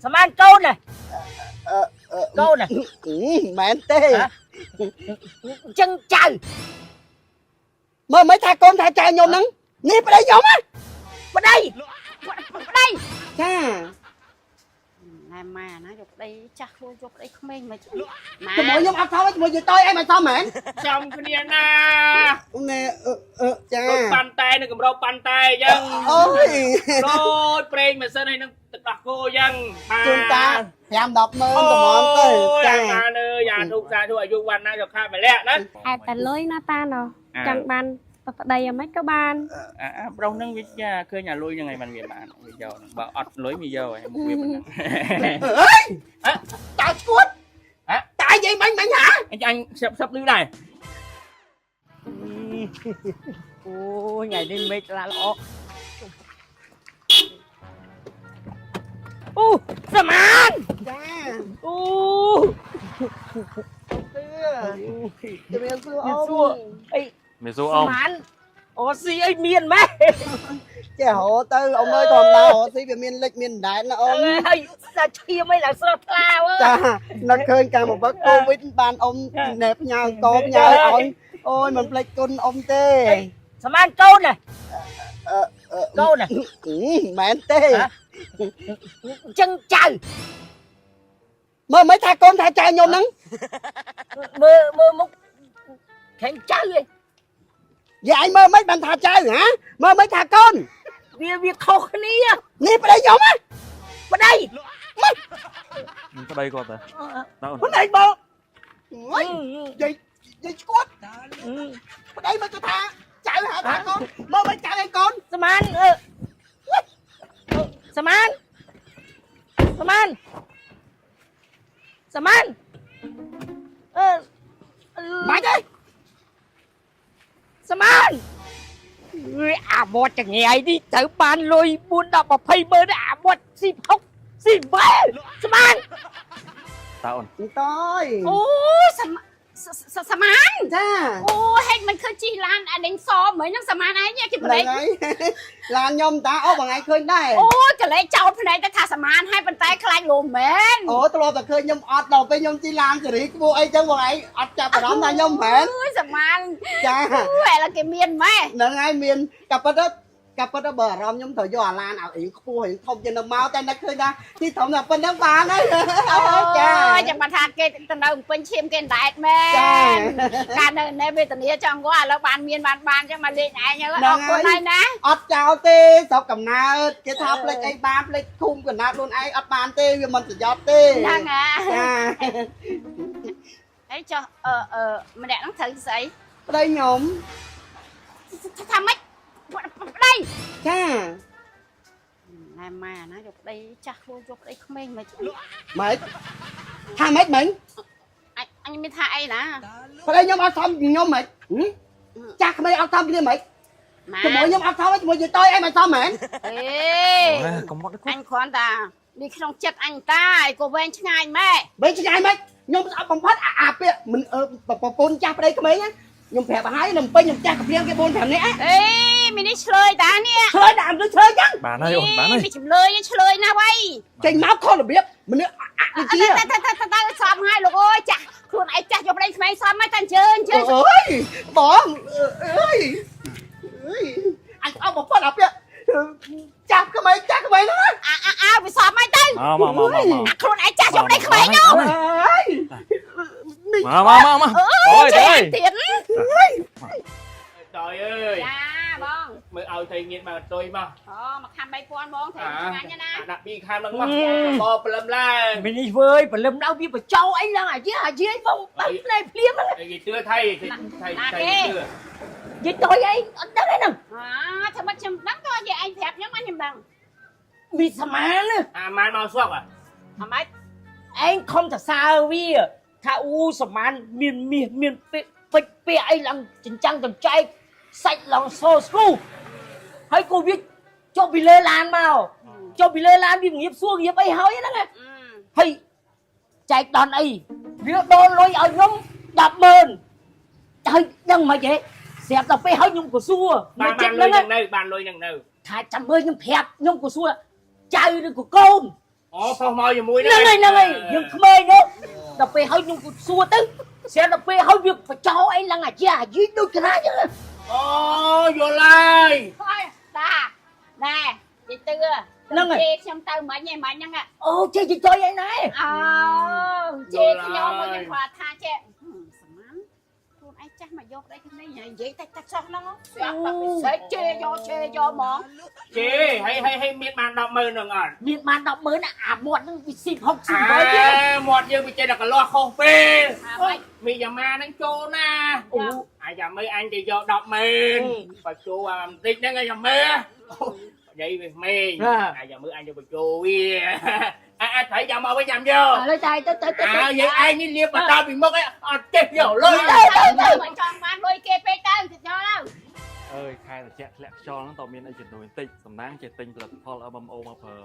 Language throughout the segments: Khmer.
ស្មានកូនណាកូនណា មែនទេ អញ្ចឹងចៅ មើលមិនថាកូនថាចៅខ្ញុំហ្នឹងនេះប្តីខ្ញុំណា ប្តី ប្តី ចា ណែម៉ាណាយកប្តីចាស់ខ្លួនយកប្តីក្មេងមកម៉ា ជាមួយខ្ញុំអត់សមជាមួយយាយតយអីមិនសមមែន ចំគ្នាណា ណែអឺចា ដូចប៉ាន់តែនឹងកម្រោប៉ាន់តែអញ្ចឹង អូយ ដូចប្រេងម៉ាស៊ីនហើយនឹងទឹកដោះគោអញ្ចឹង ជូនតា5 10ម៉ឺនតម្រាំទៅចា ចាអើយយ៉ាធុកសាធុអាយុវណ្ណៈសុខៈម្លៈណា ហេតុតែលុយណាតាណោះចង់បានប្តីយ៉ាងម៉េចក៏បាន អាប្រុសហ្នឹងវាចាឃើញអាលុយហ្នឹងឯងมันវាបានវាយកហ្នឹងបើអត់លុយវាយកឯងមុខវាប៉ុណ្ណឹង អើយតើឈួតតានិយាយមិញមិញហ่า អញអញសឹបសឹបលឺដែរ អូយថ្ងៃនេះមេឃឡាល្អអូស្មាន ចា អូ ទឿជំរាបសួរអូ សួរអី មេសួរអ៊ំ ស្មានអូស៊ីអីមានម៉េះ ចេះរកទៅអ៊ំអើយធម្មតារកស៊ីវាមានលិចមានដដែលណាអ៊ំ ហើយសាឈាមអីឡើងស្រស់ថ្លាអើយ ចានឹកឃើញការមកវឹកកូវីដបានអ៊ំណែផ្ញើកផ្ញើឲ្យអូយមិនភ្លេចគុណអ៊ំទេ ស្មានកូនណាកូនណា មែនទេ អញ្ចឹងចៅ មើលមិនថាកូនថាចៅខ្ញុំហ្នឹង មើលមើលមុខខាងចៅឯង យាយឯងមើលមិនបានថាចៅហ៎មើលមិនថាកូន វាវាខុសគ្នា នេះប្តីខ្ញុំណា ប្តី ប្តីគាត់តើតើអូន ប្តីបងអុយយាយយាយឈួតប្តីមកទៅថាចៅហៅថាកូនមើលមិនចៅឯងកូន ស្មានអឺស្មានស្មានស្មានអឺ បាច់ទេ ស្មានអើយអាវត្តចង្រៃនេះត្រូវបានលុយ4 10 20ម៉ឺនអាវត្តស៊ីផុកស៊ីបែលស្មាន តើអូន តយ អូសមាសមាន ចា អូហេតុមិនឃើញជិះឡានអាដេញសមិញហ្នឹងសមានឯងគេប្រ ហ្នឹង េក ហើយឡានខ្ញុំតាអូបងឯងឃើញដែរ អូកលេចោតភ្នែកទៅថាសមានហើយប៉ុន្តែខ្លាចលោមែន អូធ្លាប់តែឃើញខ្ញុំអត់ដល់ពេលខ្ញុំជិះឡានសេរីខ្ពស់អីចឹងបងឯងអត់ចាប់អារម្មណ៍ថាខ្ញុំមែន អូយសមាន ចា អូឥឡូវគេមានម៉ែ ហ្នឹងហើយមានកាពិតទៅកាពិតទៅបើអារម្មណ៍ខ្ញុំត្រូវយកអាឡានឲ្យរៀងខ្ពស់រៀងធំជាងនៅមកតែនឹកឃើញថាទីធំតែប៉ុណ្្នឹងបានហើយចា ចាំបានថាគេទៅនៅពេញឈាមគេដែតមែនកាលនៅនៅវេទនាចង់គាត់ឥឡូវបានមានបានបានចឹងមកលេងឯងអរគុណហើយណា អត់ចោលទេស្រុកកំណើតគេថាផ្លេចអីបានផ្លេចឃុំកំណើតខ្លួនឯងអត់បានទេវាមិនប្រយោជន៍ទេ ហ្នឹងហ่า ចា អីចុះអឺអឺម្នាក់ហ្នឹងត្រូវស្អី ប្តីខ្ញុំ ថាម៉េចប្តី ចា ណែម៉ាណាយកប្តីចាស់ខ្លួនយកប្តីក្មេងមក ម៉េចថាម៉េចមិញ អញអញមានថាអីណា ប្តីខ្ញុំអត់សមខ្ញុំម៉េចចាស់ក្មេងអត់សមគ្នាម៉េច ម៉ា ជាមួយខ្ញុំអត់សមជាមួយយាយតយអីមិនសមមែន អេ កុំមក អញគ្រាន់តែនេះក្នុងចិត្តអញតាឯក៏វែងឆ្ងាយម៉ែ វិញឆ្ងាយម៉េចខ្ញុំស្អប់បំផុតអាអាពាក្យមិនប្រពន្ធចាស់ប្តីក្មេងខ្ញុំប្រាប់ឲ្យនៅពេញខ្ញុំចាស់កំព្រៀងគេ4 5នាក់ អេមីនេះឆ្លើយតានេះ ឆ្លើយដាក់ទៅឆ្លើយចឹង បានហើយអូនបានហើយ មីចម្លើយឆ្លើយណាវ៉ៃ ចេញមកខុសរបៀបមនុស្សអវិជ្ជា តែតែតែតែសមហើយលោកអើយចាស់ខ្លួនឯងចាស់យកប្តីក្មេងសមហើយតែអញ្ជើញអញ្ជើញ អើយបងអើយអើយអញស្អប់បំផុតអាពាក្យចាស់ក្មេងចាស់ក្មេងហ្នឹង អាអាអាវាសមហើយទៅ មកមកមកមក អាខ្លួនឯងចាស់យកប្តីក្មេងនោះ អើយនេះ មកមកមកអូយទៅ ទៀត តយអើយ ចាបង មើលឲ្យថៃងៀតមកតុយមក អូមកខាំ3000បងត្រូវឆ្ងាញ់ណា ដាក់ពីខាងហ្នឹងមកបព្រលឹមឡើង មីនេះវើយព្រលឹមដល់វាបញ្ចោអីឡើងអាយាអាយាយមកបាត់ភ្នែកភ្លាមហ្នឹង គេទឿថៃថៃថៃទឿ និយាយតយអីអត់ដឹងអីហ្នឹង អាធ្វើម៉េចខ្ញុំដឹងតើយាយឯងប្រាប់ខ្ញុំអញខ្ញុំដឹង មីស្មានណា អាម៉ានមកស្រុក អម៉េច ឯងខំតសើវាថាអូស្មានមានមាសមានពេជ្រពេជ្រពាក់អីឡើងចិញ្ចាំងចំចែកសាច់ឡើងសូស្គូហើយគូវាចុះពីលើឡានមកចុះពីលើឡានវាងៀបសួរងៀបអីហើយហ្នឹងណាហើយចែកដនអីវាដនលុយឲ្យខ្ញុំ100000ហើយដឹងមិនហីស្រាប់ដល់ពេលហើយខ្ញុំក៏សួរ បាន ចិត្ត លុ ហ្នឹង យនឹងនៅបានលុយនឹងនៅ ថាចាំមើលខ្ញុំប្រាប់ខ្ញុំក៏សួរចៅឬក៏កូន អូផុសមកជាមួយ ហ្នឹងហើយហ្នឹងហើយយើងក្មេងនោះដល់ពេលហើយខ្ញុំក៏សួរទៅស្រាប់ដល់ពេលហើយវាបចោអីឡើងអាជាអាយីដូចក្រាចឹង អូយល់ហើយ ហើយតាណែយាយទឿ ហ្នឹងហើយ ជេរខ្ញុំទៅមិញឯងមិញហ្នឹង អូចេះចុយអីណែ អូជេរខ្ញុំមកខ្ញុំគាត់ថាចេះសមានខ្លួនឯងចាស់មកយកប្តីគ្នានិយាយតិចតិចចោះហ្នឹងស្រាប់តែពិសេសជេរយកជេរយកហ្មង ជេហើយហើយហើយមានបាន100000នឹងអត់ មានបាន100000ណាអាមាត់ហ្នឹងវាស៊ី អា 68ទៀត មាត់យើងវាចេះតែកលាស់ខុសពេល អាម៉េច មីយ៉ាម៉ាហ្នឹងចូលណា អូ អាយ៉ាមេអញទៅយក100000បើចូលអាបន្តិចហ្នឹងអាយ៉ាមេនិយាយវាមេងអាយ៉ាមើអញទៅបញ្ចូលវាអាអាចត្រូវយ៉ាមកវិញយ៉ាយក ឥឡូវតែទៅទៅទៅ អើយាយឯងនេះលាបបន្តពីមុខឯងអត់ចេះយកលុយ ទៅទៅទៅមកចង់បានលុយគេពេកទៅទៅយកទៅ អើយខែត្រជាក់ធ្លាក់ខ្យល់ហ្នឹងតើមានអីជំនួយបន្តិចសំណាងចេះទិញផលិតផល MMO មកប្រើ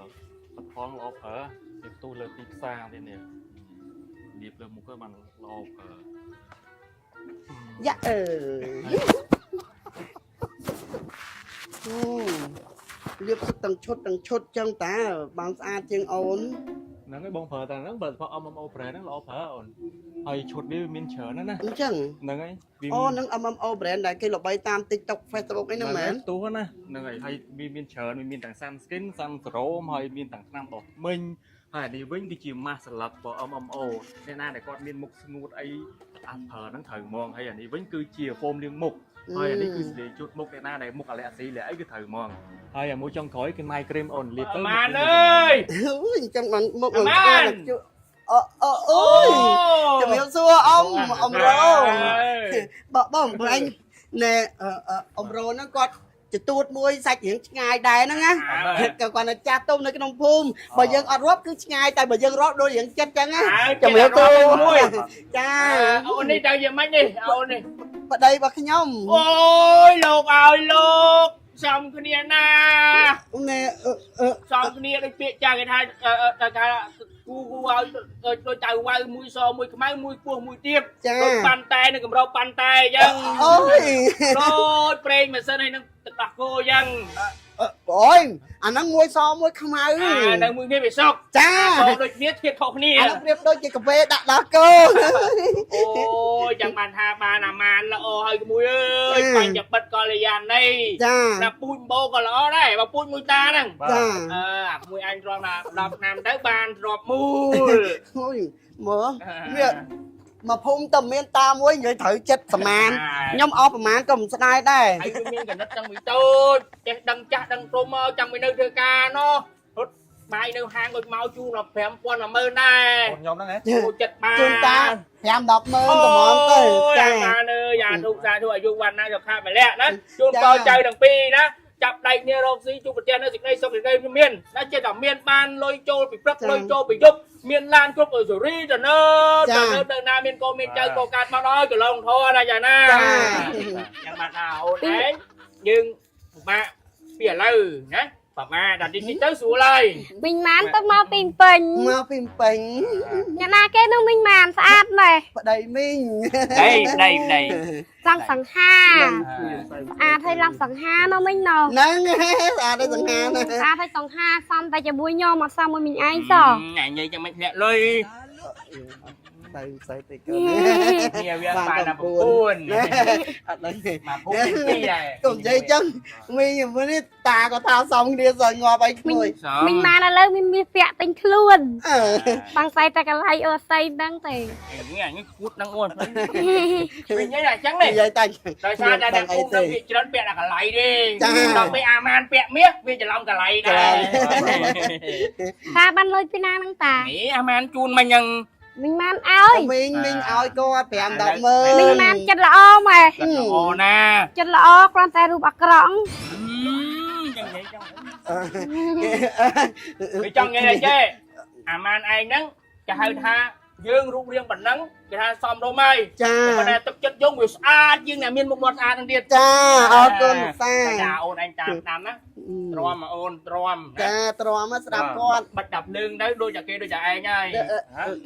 ផលិតផលល្អប្រើវាផ្ទុះលើទីផ្សារទៀតនេះលាបលើមុខទៅបានល្អប្រើ យ៉ាអឺអូលាបសុទ្ធទាំងឈុតទាំងឈុតចឹងតាបានស្អាតជាងអូន ហ្នឹងហើយបងប្រើតែហ្នឹងផលិតផល MMO brand ហ្នឹងល្អប្រើអូនហើយឈុតវាមានច្រើនណាស់ណា អញ្ចឹង ហ្នឹងហើយវា អូនឹង MMO brand ដែលគេល្បីតាម TikTok Facebook អីហ្នឹងមែន ផ្ទុះណាហ្នឹងហើយហើយវាមានច្រើនវាមានទាំង sunscreen sun serum ហើយមានទាំងថ្នាំដុសធ្មេញហើយអានេះវិញគឺជា mask ស្លឹករបស់ MMO អ្នកណាដែលគាត់មានមុខស្ងួតអីអាចប្រើហ្នឹងត្រូវហ្មងហើយអានេះវិញគឺជា foam លាងមុខហើយអានេះគឺស្លេជូតមុខអ្នកណាដែលមុខអាឡែស៊ីលាអីគឺត្រូវហ្មងហើយអាមួយចុងក្រោយគឺ night cream អូនលាបទៅ ម៉ានអើយ អូយអញ្ចឹងបានមុខ អាម៉ាន អូអូអូយជំរាបសួរអ៊ំអ៊ំរ៉ូបងបងបងឯងណែអ៊ំរ៉ូហ្នឹងគាត់ចទួតមួយសាច់រៀងឆ្ងាយដែរហ្នឹងណាក៏គាត់នៅចាស់ទុំនៅក្នុងភូមិបើយើងអត់រាប់គឺឆ្ងាយតែបើយើងរាប់ដូចរៀងចិត្តចឹងណា ជំរាបសួរមួយ ចា អូននេះទៅយ៉ាងម៉េចនេះអូននេះ ប្តីរបស់ខ្ញុំ អូយលោកឲ្យលោកសំគ្នាណា ណែអឺអឺ សំគ្នាដូចពាក្យចាស់គេថាថាគូគូឲ្យដូចចៅវ៉ៅមួយសមួយខ្មៅមួយពោះមួយទៀត ចា ដូចប៉ាន់តែនៅកម្របប៉ាន់តែអញ្ចឹង អូយ ដូចប្រេងម៉ាស៊ីនហើយនឹងទឹកដោះគោអញ្ចឹង អូយអាហ្នឹងមួយសមួយខ្មៅ អានៅមួយនេះវាសុក ចា សដូចគ្នាធៀបខុសគ្នា អាហ្នឹងប្រៀបដូចជាកាហ្វេដាក់ដល់គោ អូយចាំបានថាបានអាម៉ានល្អហើយក្មួយអើយបាញ់ចបិតកល្យាណី ចា ណាពូជបោក៏ល្អដែរបើពូជមួយតាហ្នឹង ចា អឺអាក្មួយអញត្រង់ថា10ឆ្នាំទៅបានទ្របមូល អូយមើលវាមកភូមិតែមានតាមួយនិយាយត្រូវចិត្តសមានខ្ញុំអស់ប្រមាណក៏មិនស្ដាយដែរ ហើយវាមានកណិតតាំងពីតូចចេះដឹងចាស់ដឹងព្រមមកចាំពីនៅធ្វើការណោះរត់បាយនៅហាងក៏មកជូនដល់5000 10000ដែរ អូនខ្ញុំហ្នឹងហ៎ ជូនចិត្តបាន ជូនតា5 10ម៉ឺនតម្រាំទៅ ចា ចា បានអើយអាធុសាធុអាយុវណ្ណៈសុខៈម្លៈណាជូនពរចៅទាំងពីរណាចាប់ដៃគ្នារកស៊ីជួបប្រទះនៅសេចក្តីសុខសេចក្តីមានណាចេះតែមានបានលុយចូលពីព្រឹកលុយចូលពីយប់មានឡានគ្រប់សេរីទៅនៅទៅនៅណាមានកូនមានចៅក៏កើតមកដល់កន្លងធរណាចាណា ចា យ៉ាងបានថាអូនឯងយើងពិបាកពីឥឡូវណាពិបាកដល់នេះទៅស្រួលហើយ មីងម៉ានទៅមកពីពេញ មកពីពេញ អ្នកណាគេនោះមីងម៉ានស្អាតណែ ប្តីមីង ដីដីដី ចង់សង្ហាស្អាតហើយឡើងសង្ហានោះមីងណោះ ហ្នឹងស្អាតដូចសង្ហាណា ស្អាតហើយសង្ហាសំតែជាមួយខ្ញុំអត់សមមួយមីងឯងសោះ ញ៉ៃញ៉ៃចាំមិនធ្លាក់លុយ ទៅស្អីតិចក៏ នេះវាបានតែ9 ណាអត់ដឹងទេ មកពុកពីរដែរ កុំនិយាយចឹងមីងមួយនេះតាក៏ថាសំគ្នាសើងាប់អីក្មួយ មីងម៉ានឥឡូវមានមាសពាក់ទិញខ្លួន អឺ បងស្អីតែកន្លែងអូស្អីហ្នឹងទេ នេះអញគួតហ្នឹងអូនវិញញ៉ៃតែចឹងនេះ និយាយតែ ដោយសារតែអ្នកភូមិនឹងវាច្រើនពាក់តែកន្លៃទេដល់ពេលអាម៉ានពាក់មាសវាច្រឡំកន្លៃដែរ តាបានលុយពីណាហ្នឹងតា នេះអាម៉ានជូនមកញ៉ឹង មីងម៉ានឲ្យ មីងមីងឲ្យគាត់5 10ម៉ឺន មីងម៉ានចិត្តល្អម៉ែ ល្អណា ចិត្តល្អគ្រាន់តែរូបអាក្រក់ ចឹងនិយាយចឹងវាចង់និយាយចេះអាម៉ានឯងហ្នឹងគេហៅថាយើងរូបរាងប៉ុណ្ណឹងគេថាសមរម្យហើយ ចា ប៉ុន្តែទឹកចិត្តយើងវាស្អាតជាងអ្នកមានមុខមាត់ស្អាតហ្នឹងទៀត ចាអរគុណសា ចាអូនឯងតាមតាមណាទ្រាំអូនទ្រាំ ចាទ្រាំស្ដាប់គាត់ បាត់ដាប់ភ្លើងទៅដូចតែគេដូចតែឯងហើយ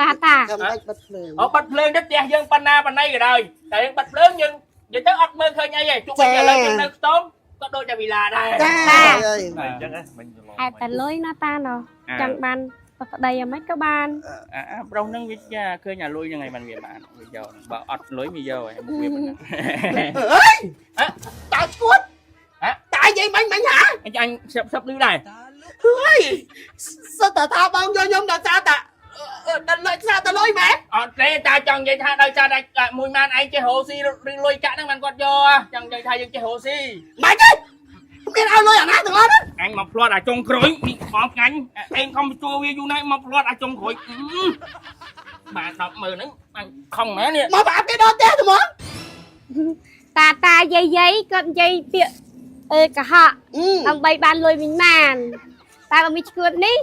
តាតា ចាំដាច់បិទភ្លើង អូបាត់ភ្លើងទៅផ្ទះយើងប៉ុណ្ណាប៉ុណ្ណីក៏ដោយតែយើងបាត់ភ្លើងយើងនិយាយទៅអត់មើលឃើញអីទេជួបតែឥឡូវយើងនៅខ្ទមក៏ដូចតែវិឡាដែរ ចា អញ្ចឹងហ៎មិញច្រឡំ ហេតុតែលុយណាតាណោះចង់បាន ប្តីយ៉ាងម៉េចក៏បាន អាប្រុសហ្នឹងវាចាឃើញអាលុយហ្នឹងឯងมันវាបានវាយកបើអត់លុយវាយកឯងមុខវាប៉ុណ្ណឹង អើយតើឈួត ហ៎ តែនិយាយមិញមិញហ่า អញអញស្រាប់ស្រាប់លឺដែរ ហើយសិតតែថាបងយកខ្ញុំដល់សារតាដល់លុយសារតាលុយមែន អត់ទេតាចង់និយាយថាដោយសារតែមួយម៉ានឯងចេះរកស៊ីឬលុយកាក់ហ្នឹងបានគាត់យកចង់និយាយថាយើងចេះរកស៊ី មិនទេមានឲ្យលុយអាណាទាំងអស់ហ្នឹង អញមកផ្្លាត់អាចុងក្រោយនេះបងឆ្ងាញ់ឯងខំជួវាយូរណាស់មកផ្្លាត់អាចុងក្រោយបាទ100000ហ្នឹងអញខំមែននេះ មកប្រាប់គេដល់ផ្ទះត្មង តាតាយាយយាយគាត់និយាយពាក្យអេកុហកដើម្បីបានលុយវិញបានតែបើមីឈួតនេះ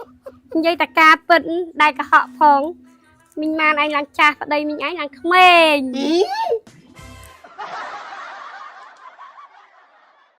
និយាយតែការពិតដែលកុហកផងមីងម៉ានឯងឡើងចាស់ប្តីមីងឯងឡើងក្មេង